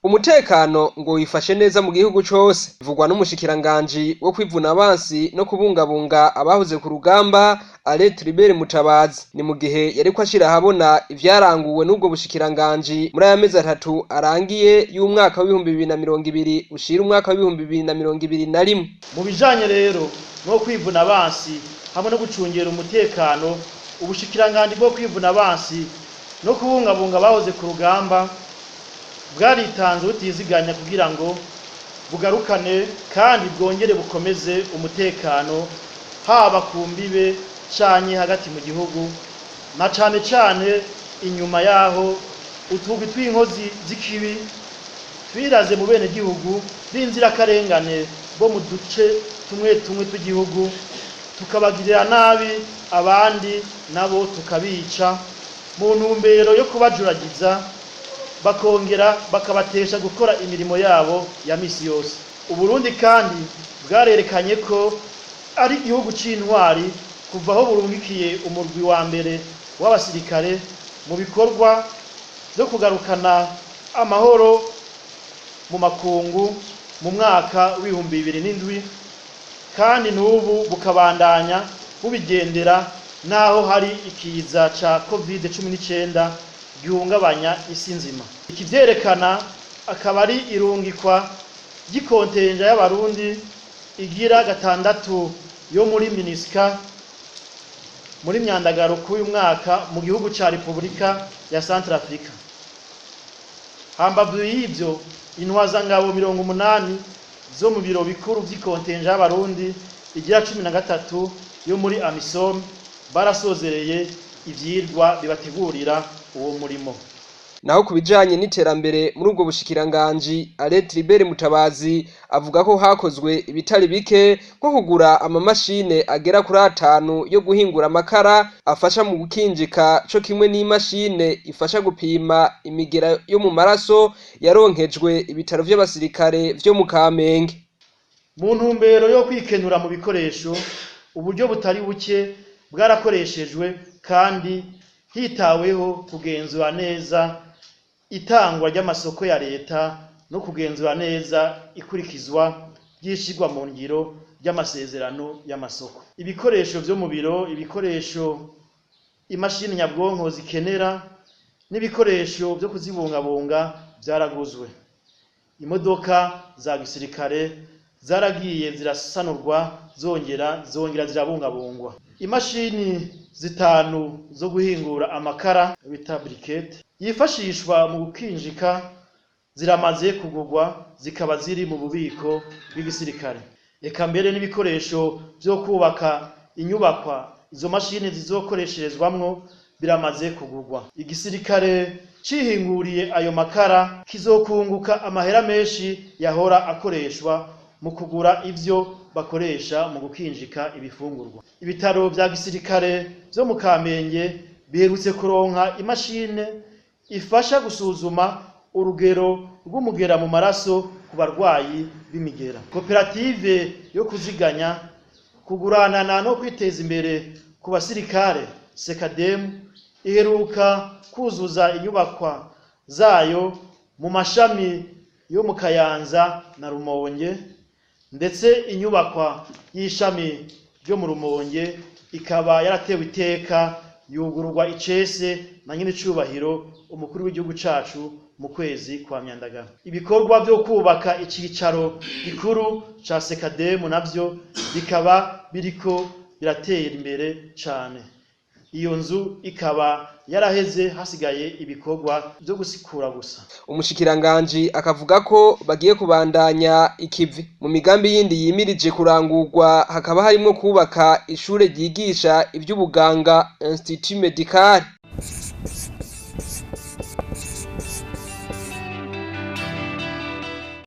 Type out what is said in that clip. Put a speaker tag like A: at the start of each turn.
A: Umutekano ngo wifashe neza mu gihugu cose, bivugwa n'umushikiranganji wo kwivuna abansi no kubungabunga abahoze ku rugamba, Alain Tribert Mutabazi. Ni mu gihe yariko ashira ahabona ivyaranguwe n'ubwo bushikiranganji muri aya mezi 3 arangiye y'umwaka w'2020 ushira umwaka w'2021.
B: Mu bijanye rero no kwivuna abansi hamwe no gucungera umutekano, ubushikiranganji bwo kwivuna abansi no kubungabunga abahoze ku rugamba bwaritanze butiziganya kugira ngo bugarukane kandi bwongere bukomeze umutekano haba ku mbibe canke hagati mu gihugu, na cane cane inyuma yaho utugwi tw'inkozi z'ikibi twiraze mu bene gihugu b'inzirakarengane bo mu duce tumwe tumwe tw'igihugu, tukabagirira nabi abandi nabo tukabica mu ntumbero yo kubajuragiza, bakongera bakabatesha gukora imirimo yabo ya misi yose. Uburundi kandi bwarerekanye ko ari igihugu c'intwari kuva aho burungikiye umurwi wa mbere w'abasirikare mu bikorwa vyo kugarukana amahoro mu makungu mu mwaka w'2007, kandi n'ubu bukabandanya bubigendera naho hari ikiza ca COVID-19 gihungabanya isi nzima. Ikivyerekana akaba ari irungikwa ry'ikontenja y'Abarundi igira 6 yo muri MINUSCA muri myandagaro k'uyu mwaka mu gihugu ca Repubulika ya Centrafrica. Hambavu y'ivyo, intwazangabo 80 zo mu biro bikuru vy'ikontenja y'Abarundi igira 13 yo muri AMISOM barasozereye ivyirwa bibategurira uwo murimo.
A: Naho ku bijanye n'iterambere muri ubwo bushikiranganji, Alain Tribert Mutabazi avuga ko hakozwe ibitari bike, nko kugura amamashine agera kuri 5 yo guhingura amakara afasha mu gukinjika, co kimwe n'imashine ifasha gupima imigera yo mu maraso yaronkejwe ibitaro vy'abasirikare vyo mu Kamenge.
B: Mu ntumbero yo kwikenura mu bikoresho, uburyo butari buke bwarakoreshejwe kandi hitaweho kugenzura neza itangwa ry'amasoko ya leta no kugenzura neza ikurikizwa ry'ishirwa mu ngiro ry'amasezerano y'amasoko. Ibikoresho vyo mu biro, ibikoresho imashini nyabwonko zikenera n'ibikoresho vyo kuzibungabunga vyaraguzwe. Imodoka za gisirikare zaragiye zirasanurwa zongera zirabungabungwa. Imashini 5 zo guhingura amakara bita briquette yifashishwa mu gukinjika ziramaze kugurwa, zikaba ziri mu bubiko bw'igisirikare. Eka mbere n'ibikoresho vyo kubaka inyubakwa izo mashini zizokoresherezwamwo biramaze kugurwa. Igisirikare cihinguriye ayo makara kizokunguka amahera menshi yahora akoreshwa mu kugura ivyo bakoresha mu gukinjika ibifungurwa. Ibitaro vya gisirikare vyo mu Kamenge biherutse kuronka imashine ifasha gusuzuma urugero rw'umugera mu maraso ku barwayi b'imigera. Koperative yo kuziganya, kuguranana no kwiteza imbere ku basirikare Sekademu iheruka kuzuza inyubakwa zayo mu mashami yo mu Kayanza na Rumonge, ndetse inyubakwa y'ishami ryo mu Rumonge ikaba yaratewe iteka yugururwa icese na nyen'icubahiro umukuru w'igihugu cacu mu kwezi kwa Myandagaro. Ibikorwa vyo kubaka icicaro gikuru ca Sekademu navyo bikaba biriko biratera imbere cane. Iyo nzu ikaba yaraheze, hasigaye ibikorwa vyo gusikura gusa.
A: Umushikiranganji akavuga ko bagiye kubandanya ikivi mu migambi yindi yimirije kurangurwa, hakaba harimwo kubaka ishure ryigisha ivy'ubuganga, Institut Medical.